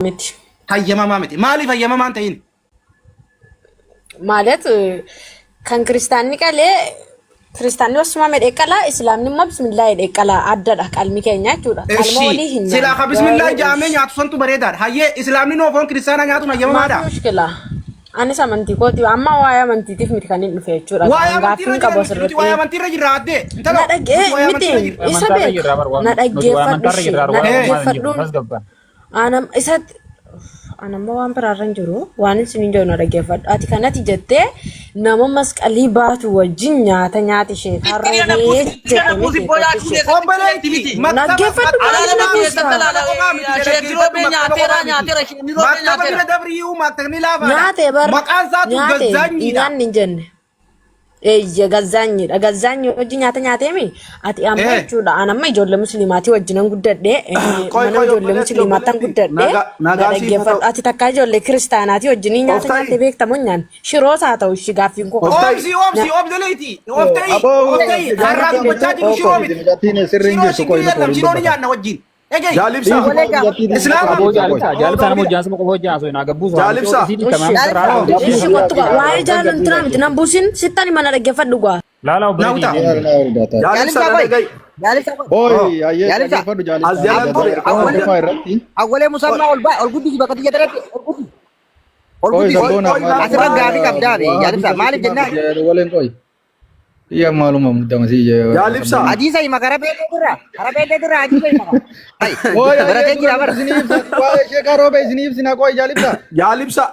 Miti. Hayyamamaa miti. Maaliif hayyamamaa hin ta'in? ማለት kan kiristaanni qalee kiristaanni osuma medhee qalaa islaamni immoo bismillaa jedhee qalaa addadha qalmi keenya jechuudha. Qalma Eshi walii hin silaa nyaannu. ka bismillaa Garuu jaamee nyaatu santu bareedaadha. Hayyee islaamni noo foon kiristaanaa nyaatuun hayyamamaadha. Maafi mushkila. Anis amantii kooti amma waa'ee amantiitiif miti kan hin dhufe jechuudha. Waa'ee Kan amantiirra gaaffiin qabu jira miti. Nuti waa'ee asirratti. amantiirra jirra addee. Na Intalo dhagee nuti waa'ee miti amantiirra jirra. isa Amantaarra beeka. jirra bar Na waan nuti waa dhaggeeffadhu amantaarra ishee. jirra Na waan Ee. homaa hin jiru dhaggeeffadhuun tasgabbaa. Anam isatti anamma waan biraarra hin jiru waan isin hin jiru na dhaggeeffadhu. Ati kanati jettee nama masqalii baatu wajjin nyaata nyaati ishee tarree jette miti tokko ishee. Obboleetti maktaba Dhaggeeffadhu maktaba maaliif na qofa buusta? maktaba qofaa miti dhaggeeffadhu maktaba qofaa miti. Maktaba bira dabriyyuu maktabni laafaadha. Nyaate bar Maqaan isaatu nyaate hin gazzaanyiidha. nyaanni hin jenne. Eeyya gazzaanyiidha. Gazzaanyi hojii nyaata nyaateemi. Ati amma Eh. jechuudha. An amma ijoollee musliimaatii wajjinan guddadhe. Qoy Mana qoy ijoollee obboleetti musliimaattan obboleetti guddadhe. nagaa Na nagaa siif haa dhaggeeffadhu. ta'u. Ati takkaa ijoollee kiristaanaatii wajjinii Of nyaata ta'i nyaattee beektamoo nyaanne. Shiroos haa ta'u ishii gaaffiin koo of kana. ta'i. Obsi obsi obboleetti of ta'i Aboo of ta'i har'aa dubbachaa jiru shiroo miti. Mucattiin sirriin Shiroo jirtu qoy shigirii nuti jedham waliin shiroo ni dubbata. nyaanna wajjin. Egeyi. Jaalibsa Dhiisi qoy mucattiin Islaama Aboo qoy. jaalibsaa jaalibsaa nama hojjaan sama qofa hojjaan osoo hin agabbuusu haa Jaalibsa isii dhikkame Ishi. amma sirraa Ishi gabbuusu kottu gaa. Waa'ee jaalantinaa miti nan buusin sittani mana dhaggeeffadhu gaa. laala Naawuta. obboleetti Jaalibsa Jaalibsaa na qoy. dhaga'i. Jaalibsaa qoy. Oi, ayyee Jaalibsaa. dhaggeeffadhu As jaalibsaa. jalaan ture. Tokkoffaa irratti. Awwalee musammaa ol baa ol guddisi bakka xiyya irratti ol guddisi. Ol Qoy guddisi. sabboona Qoy maal Asirra gaafii qabdaa be jaalibsaa maaliif jennaan? Waleen qoy. Iyya maaluma muddama si Jaalibsa. Hadiisa hima kara beekee jirra. Kara beekee jirra hadiisa hima. Hai, Qoy baratee ayyee jira dura bara. isinii ibsa. Waa'ee sheekaa roobe isinii ibsina qoy jaalibsa. Jaalibsa.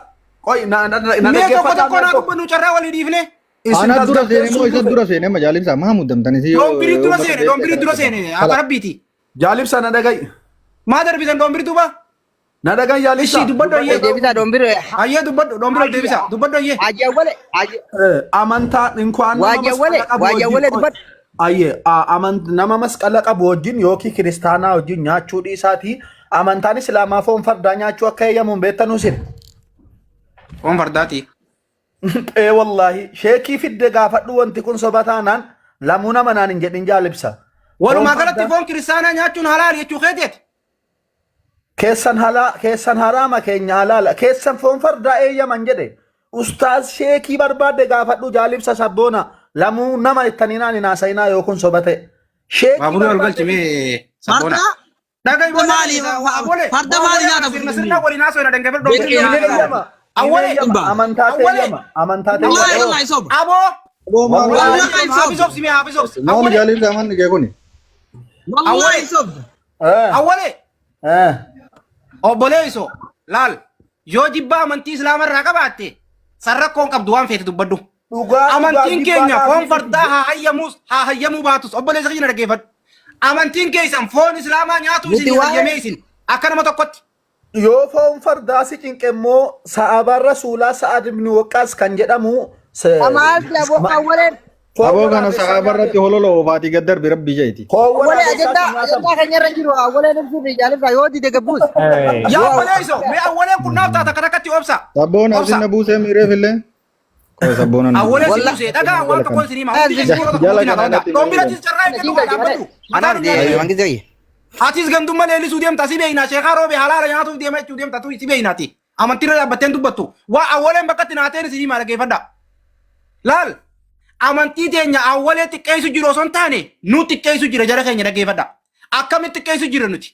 Qoy na na na Mee tokko dhaggeeffadhaa tokko mee naa tokko. dubbannu carraa walii dhiifne. Isin Ana dura seene moo tasgabbeessuu isa dhufe. dura seene ma jaalibsa maa muddamtan isii yoo Doombirii dura uummata seene beekte doombirii kana dura jedhan. seene akka rabbiiti. Jaalibsa na dhaga'i. Maa darbisan doombirii duuba? Na dhaga'i jaalibsa. Ishii dubbadhu ayyee. Deebisaa dombire. Ayyee dubbadhu doombira deebisa dubbadhu ayyee. Haji awwale haji Amantaa inkwaan nama Waaji awwale masqala qabu waaji wajjin awwale qoy. dubbadhu. Ayyee nama masqala qabu wajjin yookiin kiristaanaa wajjin nyaachuu dhiisaatii amantaan islaamaa foon fardaa nyaachuu akka eeyyamu hin beektanuu isin. Foon fardaati. Ee wallaahi sheekii fidde gaafadhu wanti kun soba taanaan lamuu nama naan hin jedhin jaalibsa. Foon Walumaa galatti fardaa foon kiristaanaa nyaachuun halaal jechuu keeteeti. keessan halaa keessan haraama keenya halaala keessan foon fardaa eeyyaman jedhe ustaaz sheekii barbaadde gaafadhu jaalibsa sabboona lamuu nama ittanii naan hin haasa'inaa yoo kun soba ta'e. Sheekii Baaburri ol barbaadde galchi mee sabboona. Farda Dhaga'i maali awwale farda maali nyaata sirna sirna waliin haasoo hin dhaggeeffadhu Beekee doombira hin yaa eeyyama hin Awwale eeyyama amantaa ta'e awwale eeyyama amantaa ta'e Wallahi eeyyama. wallahi soba. aboo Wallahi Wallahi hafiz soba. obsi mee hafiz obsi Maali awwale jaalibsa manni kee kuni? Wallahi awwale soba. Eh, awwale eh. obboleesso laal yoo jibbaa amantii islaama irraa qabaatte san rakkoon qabdu waan feete dubbadhu. Dhugaa dhugaa Amantiin jibbaa keenya foon dhaafii fardaa haa hayyamuus haa hayyamuu baatus obboleessa keenya dhaggeeffadhu. Amantiin keessan foon islaamaa nyaatu Nuti isin waa'ee hayyamee isin akka nama tokkotti. Yoo foon fardaa si cinqe immoo sa'aabaan rasuulaa Sa'ad ibn Waqqaas kan jedhamu Amaalti aboo awwaleen foon Aboo kana waraabessaa sa'aaba irratti nyaate. holola oofaatii gad darbi rabbi jeeti. Foon awwalee waraabessaa ajandaa si nyaatamu. ajandaa keenya irra jiru awwaleen ibsuuf jaalibsaa yoo dide gabbuus. Yaa Yoo obboleesso mee awwaleen kun naaf taata kan akkatti obsa. Sabboona Obsa. asin na buusee miireef illee. Qoy sabboona na Awwaleen si Walla buusee dhagaa waan jala tokkoon kana. isin hima hundi keessan yeroo tokko Jala buusinaa kana qabadha. natti Dhombiratis miireef. carraa eeggadhu waa dhaabbadhu. Mataa Anaaf nu nyaate. deema mangisee. Atis gandummaa leellisuu deemta si beekna sheekaa roobe halaala nyaatuuf deema jechuu deemta tu si beeknaati. Amantiirra dhaabbatteen dubbattu. Waa awwaleen bakka itti naateen isin himaa dhaggeeffadha. Laal amantii teenya awwalee xiqqeessu jiru osoo hin taane nu xiqqeessu jira jara keenya dhaggeeffadha. Akkamitti xiqqeessu jira nuti?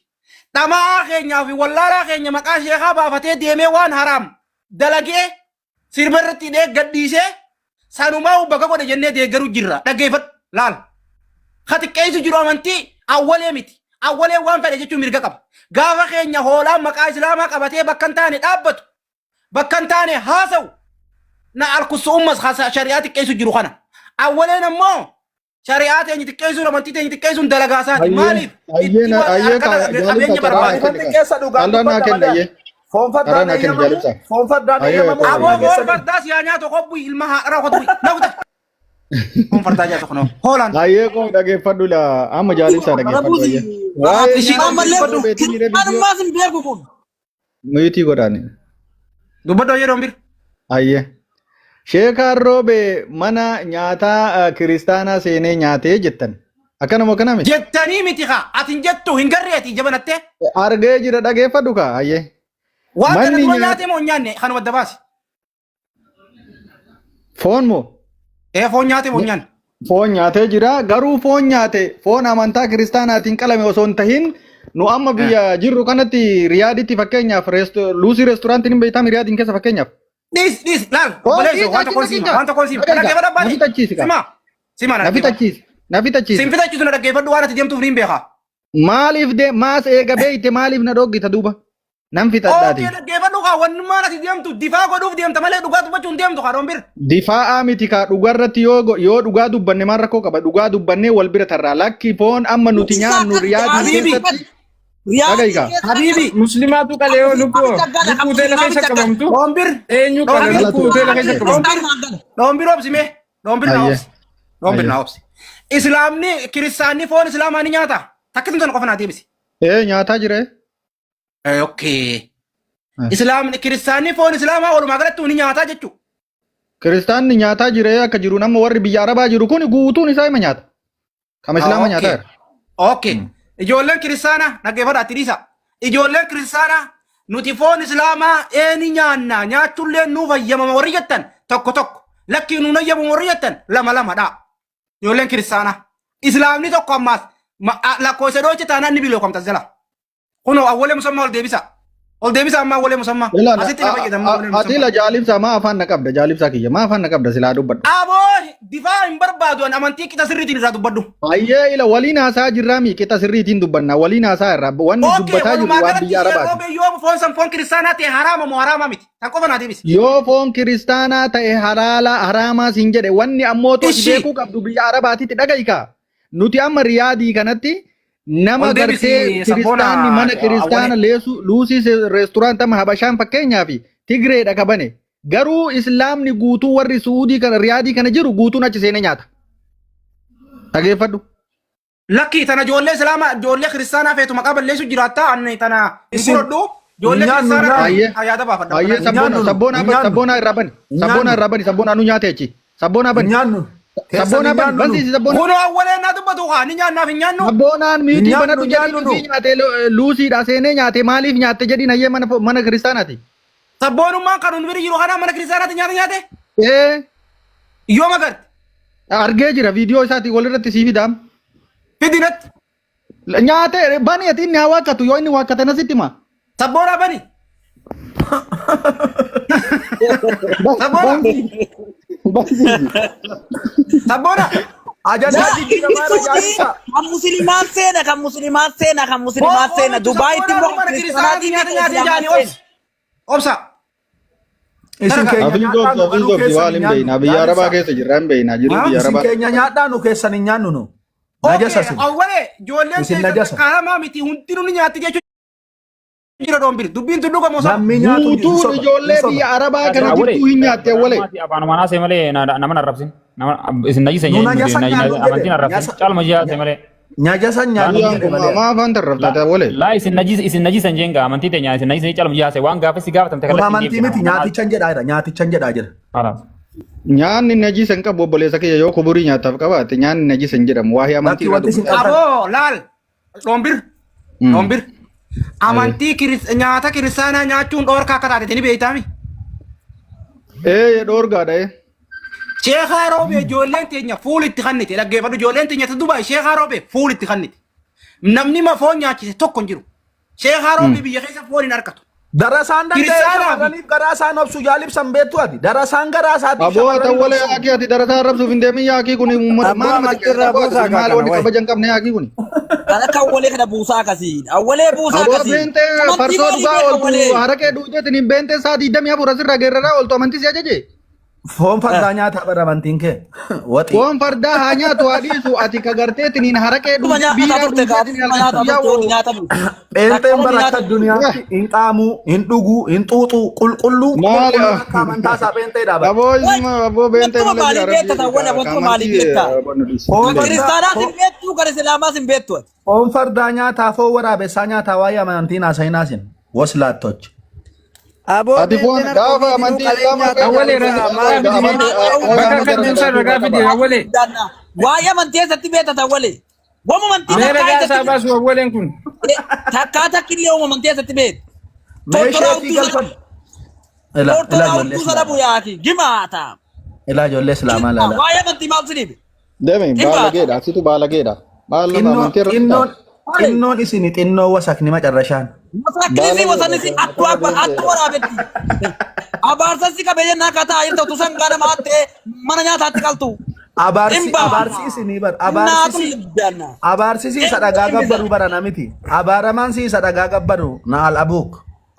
Dhama'aa keenyaa fi wallaalaa keenya maqaa sheekaa baafatee deemee waan haraam dalagee sirba irratti hidhee gadhiisee sanumaa bakka godhe jennee deeggaruu jirra dhaggeeffadhu laal ka xiqqeessu jiru amantii awwalee miti awwalee waan fedhe jechuun mirga qaba gaafa keenya hoolaan maqaa islaamaa qabatee bakka hin taane dhaabbatu bakka hin taane haasa'u na alkussu ummas shari'aa xiqqeessu jiru kana awwaleen ammoo Shari'aa teenya xiqqeessuun amantii teenya xiqqeessuun dalagaa isaati. Ayyee Maaliif? ayyee Itti na ayyee harkata ka qabeenya jaalibsa karaa naa barbaada. kenni ka. Xiqqeessa dhugaa Karaa naa dubbadha kenni malee. ayyee. Foon Karaa fardaan naa kenni eeyyamamu jaalibsa. foon fardaan Ayyee eeyyamamu qoy Aboo biyya foon keessatti. fardaa siyaa nyaatu qobbu ilma haadha qotu. Nawta. Foon fardaa nyaatu kunoo. Hoolaan. Ayyee qoy dhageeffadhu la amma jaalibsa dhageeffadhu ayyee. Waa'ee Ishii nyaata Ammallee sheekaa roobeetii miiree viidiyoo kiristaanummaas hin beeku kun. muyutii godhaani. Dubbadhu ayyee doombir. Ayyee. Sheekaan roobe mana nyaataa kiristaanaa seenee nyaatee jettan. Akkanuma akkana miti. Jettanii miti kaa. Ati hin jettu hin garreeti jabanattee. Argee jira dhageeffadhu kaa ayyee. Waan kana Manni dura nyaata nyaatee moo hin nyaanne kanuma adda baasi. Foon moo? Ee foon nyaatee moo hin nyaanne? Foon nyaatee jira. Garuu foon nyaate foon amantaa kiristaanaatiin qalame osoo hin tahin nu amma biyya jirru kanatti Riyaaditti fakkeenyaaf Luusii reesturaantiin hin beektaami Riyaadiin keessa fakkeenyaaf. Dhiis dhiis laal Foon obboleessoo dhiis waan tokkoon achi siima naqicha. waan tokkoon siima. Dhagayga. Dhaggeeffadhu Na abbaati. fixachiisi kaa. Sima sima na Na dhaggeeffadhu. fixachiisi. Na fixachiisi. Sin fixachiisu na dhaggeeffadhu waan ati deemtuuf niin beeka. Maaliif de maas eega beeyte maaliif na dhoggita duuba? Nan fixadhaati. Ookee dhaggeeffadhu kaa wannummaan ati deemtu difaa godhuuf deemta malee dhugaa dubbachuu hin deemtu kaa dhombir. Difaa'aa miti kaa dhugarratti yoo dhugaa dubbanne maal rakkoo qaba dhugaa dubbannee wal bira tarraa lakki foon amma nuti nyaannu riyaadii Habiibi. keessatti dhagahi kaa. Habiibi. Muslimaatu qalee yoo lubbuu lubbuu hoteela keessa qabamtu Dhombir. eenyu qale Dhombir. lubbuu hoteela keessa qabamtu. Dhombir obsi mee. Dhombir na Ayyee. obsi. Dhombir na Ayyee. obsi. Islaamni kiristaanni foon islaamaa ni nyaata. Takkitum sana qofa naa deebisi. Ee nyaataa jira. Okay. Islaamni kiristaanni foon islaamaa walumaa galatti ni nyaataa jechuudha. Kiristaanni nyaataa jira akka jiru nama warri biyya Arabaa jiru kun guutuun isaa ima nyaata. Kama islaama nyaataa jira. Okay. Ijoolleen kiristaanaa dhaggeeffadhaa itti dhiisa. Ijoolleen kiristaanaa nuti foon islaamaa eeni nyaanna nyaachuullee nuuf hayyamama warri jettan tokko tokko lakkii nuun hayyamu warri jettan lama lamadha. Ijoolleen kiristaanaa. Islaamni tokko ammaas lakkoofsa dhoocha taanaan ni bilookamta jala. Kunoo awwalee musammaa ol deebisa. Ol deebisa ammaa awwalee musammaa. Asitti na fayyada ammaa awwalee Ati ila musammaa. jaalibsaa maa afaan na qabda jaalibsaa kiyya maa afaan na qabda silaa dubbadhu. Aboo difaa hin barbaadu ani amantii qixa sirriitiin irraa dubbadhu. Baay'ee ila waliin haasaa jirraa mi qixa sirriitiin dubbanna waliin haasaa irraa wanni Okee dubbataa jiru walumaa waan galatti biyya yeroo Arabaati. bee yoo foon san foon kiristaanaa ta'e haraama moo haraama miti. Tan qofa naa deebisi. Yoo foon kiristaanaa ta'e halaala haraamaa siin jedhe wanni ammoo tosi Ishi. beekuu qabdu biyya Arabaatitti dhagahi kaa. Nuti amma Riyaadii kanatti nama Ol deebisi gartee sabboona kiristaanni mana kiristaana awwalee. leesu luusii reesturaant amma Habashaan fakkeenyaaf Tigreedha kabane. Garuu islaamni guutuu warri Suudii kana Riyaadii kana jiru guutuun achi seenee nyaata. Dhageeffadhu. Lakki tana ijoollee islaamaa ijoollee kiristaanaa feetu maqaa balleessu jiraatta ani tana hin Isin fudhadhu ijoollee nyaannu kiristaanaa nyaannu. Baay'ee yaada baafadha. baay'ee Hin sabboona nyaannu nu. sabboona Hin nyaannu. sabboona irraa bani Hin sabboona nyaannu. irraa bani sabboona nu nyaate achi sabboona Hin bani nyaannu. Keessan sabboona hin bani nyaannu nu. bansiisi sabboona. Kunoo awwalee naa dubbatu haa ni nyaannaaf hin nyaannu. Sabboonaan Hin miitii nyaannu banadhu hin jedhiin nyaannu nu. isii nyaate luusiidha seenee nyaate maaliif nyaatte jedhiin hayyee mana kiristaanaati. Sabboonummaan kan nu bira jiru kana mana kiristaanaatti nyaata nyaate Ee yoo magarte argee jira viidiyoo isaatii walirratti sii fidaam. fidinatti Nyaate bani ati inni haa waakkatu yoo inni waakkate nasitti hima. sabboonaa bani. Sabboona Bansiisi. sabboona Ajandaa jijjiiramaa irra jaalisa. Kan musliimaan seena kan musliimaan seena kan musliimaan seena Dubaayitti sabboonaa immoo mana kan kiristaanaatti kiristaanaatii nyaata fi nyaatee islaamaan jaanii seena. obsi obsa. Isin keenya Hafiz nyaadhaa obsi nu hafiz garuu obsi keessan waan hin hin beekna nyaannu. biyya Arabaa Jaalisa. keessa jirra hin beekna jiru biyya Isin Arabaa. keenya nyaadhaa nu keessan hin nyaannu nu. Najasa Okay isin. awwalee ijoolleen Isin teessan najasa. haramaa miti hundinuu ni nyaatti jechuun jira dhombiri dubbiin tun dhugamoo soba. Namni nyaatu hin jiru. Hin Guutuun soba. Hin ijoollee soba. biyya Arabaa kana Awwalee. jirtu hin nyaatte awwalee. Afaan haasee malee nama arrabsin. Nama isin najisa Nu najasa nyaannu jedhe. amantiin arrabsin. Nyasa- Caaluma jiyaa haasee malee. Najasa nyaannu Guyyaan jedhe kun malee. maa afaan tarraftaate awwalee. Laa isin najisa isin najisa hin jeen gaa amantii teenya isin najisa caaluma jiyaa haasee waan gaafa si gaafatamte Kun kallattiin amantii miti nyaatichan jedhaa jira. Nyaatichan jedhaa jira. Nyaanni najisa hin qabu obboleessa kiyya yoo kuburii nyaataaf qabaatte nyaanni najisa hin jedhamu waa'ee amantii Lakki irraa wanti isin dubbata. qabdan. Aboo laal dhombir dhombir amantii nyaata kiristaanaa nyaachuun dhoorkaa akka taate ni beektaami. Ee dhoorgaadha ee. Sheekaa roobee ijoolleen teenya fuul itti kannite dhaggeeffadhu ijoolleen teenya ta Dubaay sheekaa roobee fuul itti kannite. Namni ma foon nyaachise tokko hin jiru. Sheekaa roobee biyya keessa foon hin argatu. Darasaan danda'ee Kiristaanaa fi shamarraniif garaa isaan obsu jaalibsan beektu ati. Darasaan garaa isaatiif Aboo ati shamarraniif awwalee obsu. yaakii ati darasaa arrabsuuf hin deemin yaakii kun uummata Abboo maal namatti amantii irraa aboo ati buusaa kun maal kaa kana wanni wayi. kabaja hin qabne yaakii kun. Kan akka awwalee kana buusaa akkasii. Awwalee buusaa Aboo akkasii. beentee Amantii farsoo maalii dhugaa beeka ooltu awwalee? haraqee dhuuteetiin hin beentee saa 24 asirraa geerraraa ooltu amantii si ajaje. Foon fardaa nyaataa bara amantiin kee. Waxii. Foon fardaa haa nyaatu haa dhiisu ati ka garteetiin haraqee Dhuma dhuute nyaataa biiraa turte gaa dhuuteetiin dhuma halkan nyaataa guyyaa turte wanti woo. nyaatamu. Pheenxeen Takka bara wanti akka nyaatamu. addunyaatti hin qaamuu, hin dhuguu, hin xuuxuu, qulqulluu, Maali qulqulluu akka amantaa isaa pheenxee dhaabata. aboo Wai isuma aboo beentee wantuma malee jira maalii beekta rabbii tawwala ka wantuma maalii amantii beekta? bannu dhiisi. Foon Kan fardaa kiristaanaas hin foon beektu kan islaamaas hin beektu ati. foon fardaa nyaataa foon waraabessaa nyaataa waa'ee amantiin haasa'inaasin waslaattochi. Aboo Ati foon beekteen harka gaafa ofiitinuu amantii qalee islaamaa nyaataa Awwalee jaalibsaa ragaa maal fidi amantii bakka akka deemsa ragaa fidi awwalee. Waa'ee amantii eessatti beekta tawwale? Wama amantii Mee takkaa ragaa isaa eessatti baasu awwaleen kun. takkaa takkillee wama amantii eessatti beekta? Mee Tortoraa sheekii hudduu sana galfan. Ilaa ilaa tortoraa ijoollee hudduu sana islaamaa. buyaati gimaata. Ilaa ijoollee islaamaa ilaala. Waa'ee amantii maal si dhibe? Deemi Hin baata. baalageedha. Situ baalageedha. Maal nama Xinnoon amantii irratti xinnoon ta'a. xinnoon isini xinnoo wasakni macarrashaan. Masakkinisi Baalageedha. wasanisi attu Kana abba attu deemteedha. waraabetti. Abaarsa si qabee jennaan kataa jirta utuu sangaa nama hattee mana nyaataatti qaltu. Abaarsi Hin baata. abaarsi isinii bar Naatu abaarsisi libdanna. abaarsi si isa dhagaa gabbaru bara namiti. Abaaramaan si isa dhagaa gabbaru na al abuuk.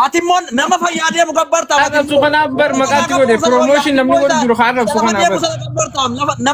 Ati immoo nama fayyaa deemu gabbartaam ati Arrabsu immoo. kanaaf bar Nama maqaatti dhagaa godhe gabbaru sana promotion wayyaa namni godhu jiru haa arrabsu nama kanaaf deemu bar. sana gabbartaam nama nama.